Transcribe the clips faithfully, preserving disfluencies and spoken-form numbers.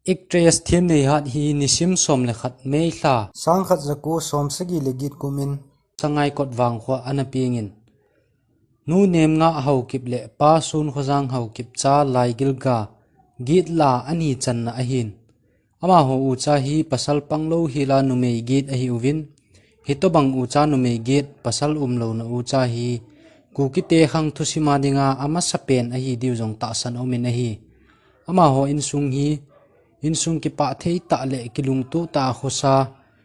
Actress Thimneihat hi nisim som le khat May lha, sangkhat jaku som sagi le get kumin Sangaikot vangkhoa ana pengin, Nu Nemnga Haokip le Pa Sunkhojang Haokip cha Laigilga get la ani channa ahin. Amaho ucha hi pasal panglou hila numei get ahiuvin, hitobang ucha numei get pasal umlouna ucha hi Kukite khang thusima dinga amasapen ahi diu jong tahsan aumin ahi. Amaho insung hi insung kipah thei tah le kilungtoh tah a khosa,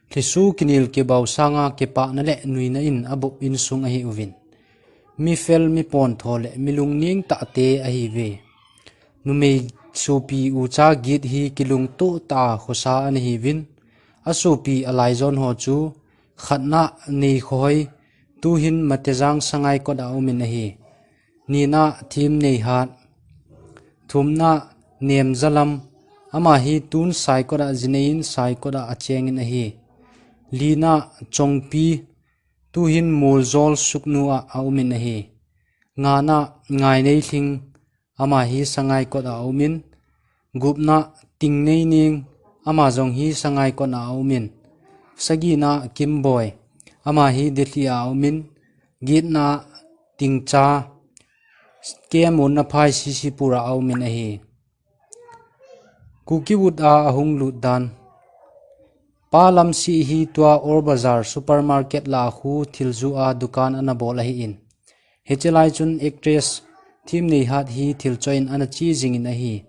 lhisu kinil kibau sanga kipahna le nuina in abop insung ahiuvin, mifel mipontho le milungning tahte ahiuve. Numei sopi ucha get hi kilungtoh tah a khosa ana hiuvin, asopi alaijon ho chu khatna Neikhohoi, tuhin Matejang Sangaikot a umin ahi. Nina Thimneihat, thumna Nemjalam, ama hi tun Saikot a jinei in Saikot a achengin ahi. Lina Chongpi, tuhin Muljol Suknu a aumin ahi. Ngana Ngaineilhing, ama hi Sangaikot a aumin. Gupna Tingneining, ama jong hi Sangaikot a aumin. Sagina Kimboi, ama hi Delhi a aumin. Getna Tingcha, Kemon Naphai Sisipur a aumin ahi. Kuki Wood a ahung lut dan. Pa Lamsi hi tua Or Bazar supermarket la khu thilju a dukan ana bol ahin. Hiche lai chun actress Thimneihat hi thil choiin ana che jingin ahi.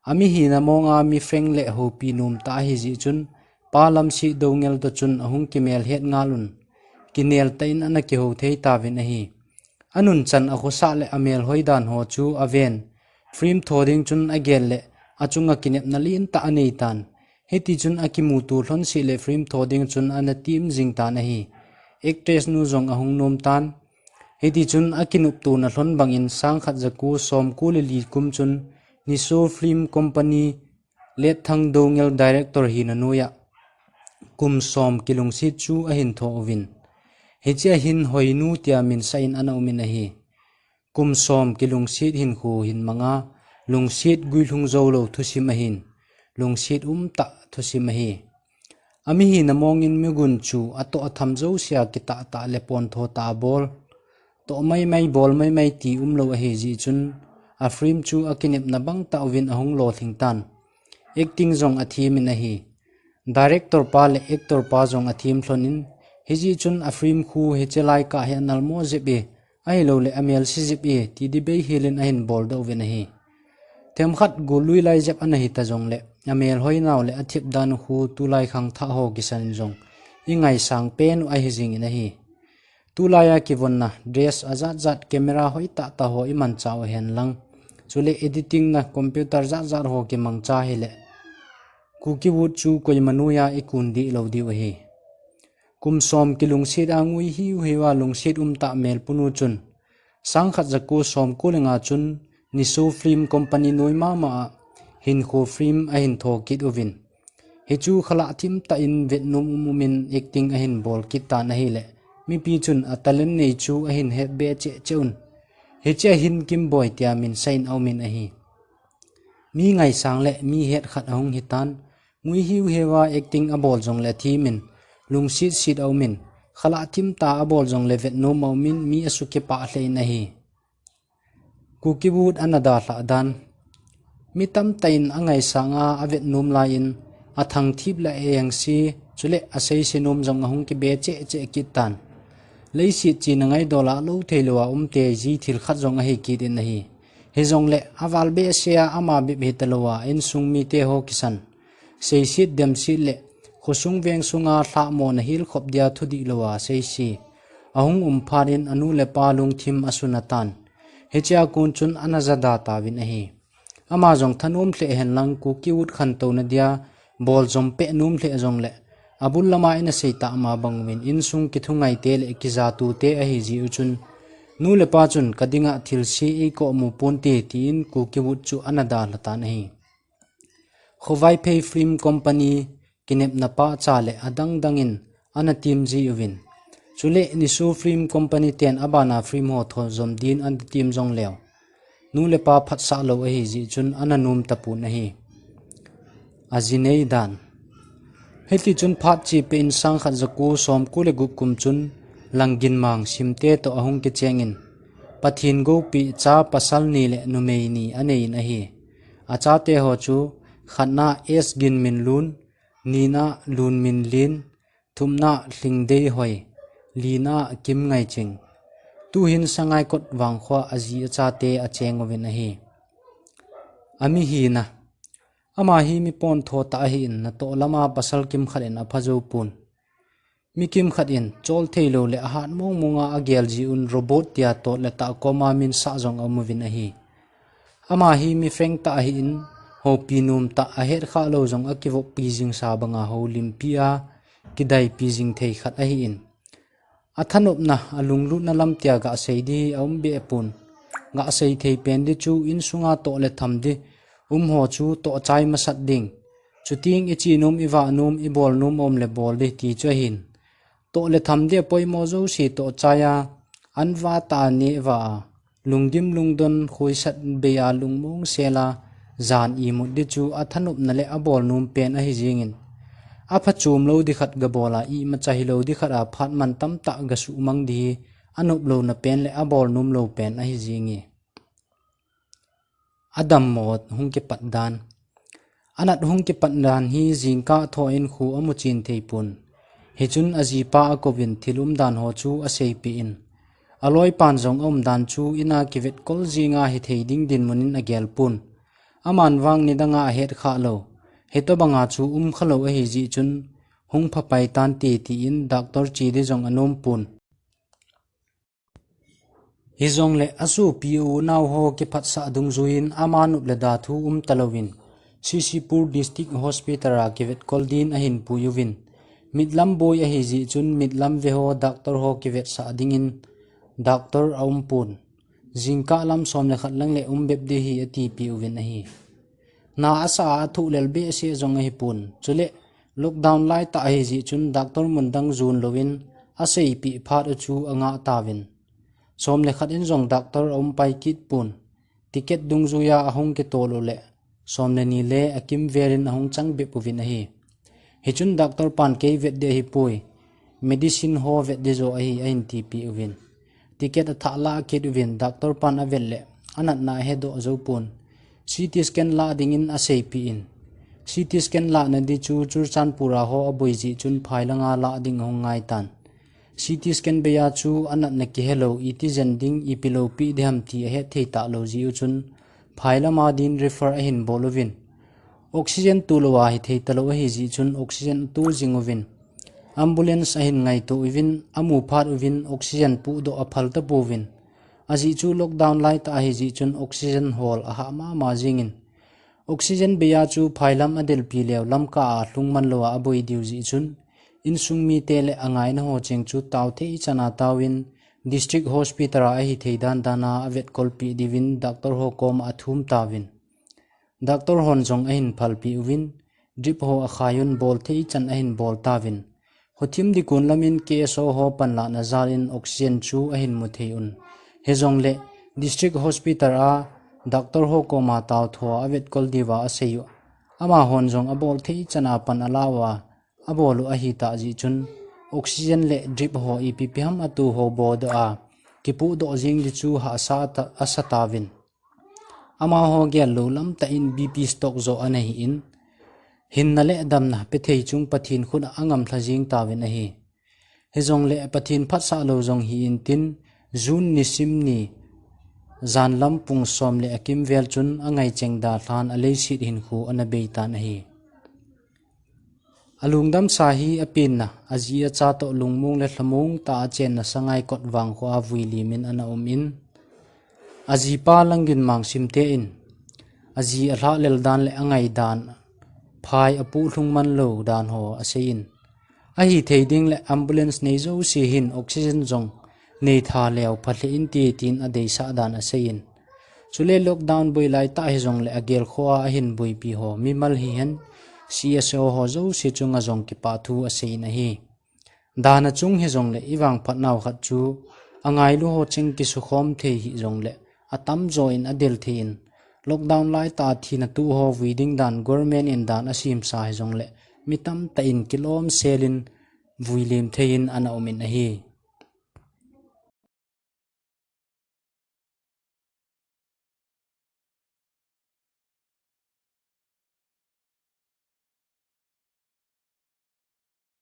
Amihina monga mifeng le houpi nom tah ahi jeh chun, Pa Lamsi Doungel toh chun ahung kimelhet ngal un, kinel tah in ana kihou thei tauvin ahi. Anunchan akhosah le amelhoi dan ho chu aven. Film tho ding chun agel le achunga kinepna lentah anei tan. Hiti chun akimuto lhon seh le film tho ding chun ana tem jing tan ahi. Actress nu jong ahung nom tan. Hiti chun akinoptona lhon bangin sangkhat jaku somko le li kum chun Niso Film Company Letthang Doungel director hina noiya kum som kilungset chu ahin tho uvin. Hichea hin Hoinu tia min sah in ana umin ahi. Kum som kilungset hinkho hin manga, lungset guilhung joulou thusim ahin, lungset umtah thusim ahi. Amihina mongin migun chu atoh atham jousea kitah tah le pontho tah a bol, toh maimai bol maimai ti umlou ahi jeh chun, a film chu akinepna bang tah uvin ahung lolhing tan. Acting jong athemin ahi. Director pa le actor pa jong athem lhonin, hijeh chun a film khu hiche lai kah hi analmo jep e, ahilouleh amelse jep e, ti dibei helin ahin boldoh uvin ahi. Themkhat gollui lai jep ana hita jongle, amelhoi nau le athep dan u khu tulai khangthah ho kisan in jong ingaisang pen u ahi jingin ahi. Tulai a kivonna, dress ajat jat, camera hoitah tah ho imanchah u hen lang, chule editing na computer jat jat ho kimangcha hile, Kuki Wood chu koima noiya ikun dih lou diu ahi. Kum som kilungset a ngui hiu hiu a lungset umtah melpun u chun, sangkhat jaku somko le nga chun Niso Film Company noi mama a Hinkho Film ahin tho kit uvin. Hichu khalah thim tah in vetnom um umin acting ahin bol kit tan ahile, mipi chun a talent nei chu ahin het be cheh cheh un. Hichea hin Kimboi tia min sah in aumin ahi. Mi ngaisang le mi het khat ahung hitan, ngui hiu hiu a acting abol jongle athemin, lungset set aumin, khalah thim tah abol jongle vetnom aumin mi asukipah lheh in ahi. Kuki Wood ana dalhah dan. Mi tamtah in angaisang a avetnom laiyin, athangthip le a engse, chule aseise nom jong ahung kibe cheh cheh kit tan. Leiset china ngaidol a lou theilou a umte ji thil khat jong ahi kit in ahi. Hijongle aval behseh a ama bep hitalouva insung mite ho kisan, seiset demset le khosung vengsunga lhahmona hilkhop dia thudih louva seise ahung um phat in anu le pa lungthim asuna tan. Hichea kon chun ana jada tauvin ahi. Ama jong thanom lheh hen lang Kuki Wood khantouna dia boljom peh nom lheh jongle, abul lama ina sei tah ma bang uvin insung kithungaite le kijatute ahi jeh u chun, nu le pa chun kadinga thilse eikomu ponte, tin Kuki Wood chu ana dalha tan ahi. Khovaiphei Film Company kinepna pahcha le adang dangin ana tem ji uvin. Chule Niso Film Company ten abana film ho tho jom din ana tem jongleu, nu le pa phatsah lou ahi jeh chun ana nom tapon ahi. Aji nei dan. Hiti chun phat chi pe in sang khat za ko som ko le gup kum chun Langin Mang Simte toh ahung kicheng in, Pathen goupi cha pasal ni le numei ni anei in ahi. Achate ho chu khatna S Ginminlun, nina Lunminlen, thumna Lhingdeihoi, lina Kimngaiching. Tuhin Sangaikot vangkho a aji achate acheng uvin ahi. Ami hina. Ama hi mi pontho tah ahin, natoh lama pasal kimkhat in apha jou pon. Mi kimkhat in chol theilou le ahat mong mong a agel ji un robot tia tot le tah koma min sah jong aum uvin ahi. Ama hi mi freng tah ahin, houpi nom tah, ahet khah lou jong akivoppi jing sa banga houlimpi a kidaipi jing thei khat ahin. Athanopna, alunglutna lam tia gasei di aum be pon. Gasei thei pen di chu insunga toh le tham di um ho chu toh chai masat ding. Chuting ichi nom, ivah nom, ibol nom aum le bol di ti chu ahin. Toh le tham di apoimo jouse toh chai a, an va ta ne va a, lungdim lungdon khoisat bei a lungmong sel a, jan imut di chu athanopna le abol nom pen ahi jingin. Apha chom lou di khat gabol a, imacha hilou di khat a phat mantam tah gasuhmang di hi anop louna pen le abol nom lou pen ahi jinge. Adammo hung kipat dan. Anat hung kipat dan hi jingkah thoh in khu amu chin thei pon. Hichun ajipa akouvin thil umdan ho chu aseipeh in. Aloipan jong aumdan chu ina kivetkol jinga hithei ding dinmun in agel pon. Aman vang nidanga ahet khah lou. Hitobanga chu um khalou ahi jeh chun hung phapai tante tin doctor che di jong anom pon. Hijongle asopi unau ho kiphatsah dungjuiyin ama nop le da thu um talouvin, C C Pur District Hospital a kivetkol din ahin pui uvin. Mitlam boi ahi jeh chun mitlam ve ho doctor ho kivetsah dingin doctor aum pon. Jingkah lam som le khat lang le um bep di hi atipeh uvin ahi. Na asa a athuh lel behseh jong ahi pon. Chule lockdown lai tah ahi jeh chun doctor mun dang jon louvin aseipeh phat u chu angah tauvin. Som le khat in jong doctor aum pai kit pon. Ticket dungjuiya ahung kitol u le som le ni le akimvel in ahung chang bep uvin ahi. Hichun doctor pan kei vet di ahipoi. Medicine ho vet di jo ahi ahin tipeh uvin. Ticket athah lah kit uvin doctor pan avet le anatna ahedoh jou pon. C T scan lah dingin aseipeh in. C T scan lahna di chu Churachandpur a ho aboi jeh chun phai langa lah ding ahung ngai tan. C T scan bei a chu anatna kihelou, iti jen ding, ipi loupeh di ham ti ahet thei talou jeh u chun phai lama din refer ahin bol uvin. Oxygen tulou a hithei talou ahi jeh chun oxygen atu jing uvin. Ambulance ahin ngaito uvin, amu phat uvin oxygen pudoh aphal tapouvin. Ajeh chu lockdown lai tah ahi jeh chun oxygen hol ahah mama jingin. Oxygen bei a chu phai lam adelpi leu Lamka a lhung man lou a aboi diu jeh chun insung mite le angaina ho cheng chu tao thei chan a taovin District Hospital a ahithei dan dan a avetkolpeh diuvin doctor ho koma athum tauvin. Doctor hon jong ahin phalpeh uvin, drip ho akhai un bol thei chan ahin bol tauvin. Huthim dikon lamin K S O ho panlahna jal in oxygen chu ahin mu thei un. Hijongle District Hospital a doctor ho koma taotho a avetkol diuva asei u. Amahon jong abol thei chan a pan ala uva, abol u ahi tah jeh chun oxygen le drip ho ipi ipi ham atu ho bodoh a, kipudoh jing di chu hahsa ta, asa tauvin. Amaho gel lou lam tah in B P stroke jo ana hi in, hinna le damna pe thei chung Pathen khut a angamlha jing tauvin ahi. Hijongle Pathen phatsah lou jong hi intin, June nisim ni jan lam pung som le akimvel chun angaicheng dalhan aleiset hinkho ana bei tan ahi. Alungdamsa hi apenna, aji acha toh lungmong le lhamong tah a chenna Sangaikot vangkho a vuilim in ana um in, ajipa Langin Mang Simte in, aji alhah lel dan le angai dan, phai apuh lhung man lou dan ho asei in, ahithei ding le ambulance nei jouse hin oxygen jong nei tha leu phalheh inte tin adeisah dan asei in. Chule lockdown boi lai tah hijongle agelkhoa ahin boipi ho mimal hihen C S O ho jouse chunga jong kipah thu asei in ahi. Dan a chung hijongle ivangphat nau khat chu angailu ho cheng kisukhom thei hijongle atamjo in adel thei in Lockdown laitah a thina tuho vui ding dan government in dan asemsa hijongle, mi tamtah in kilom selin vuilim thei in ana um in ahi.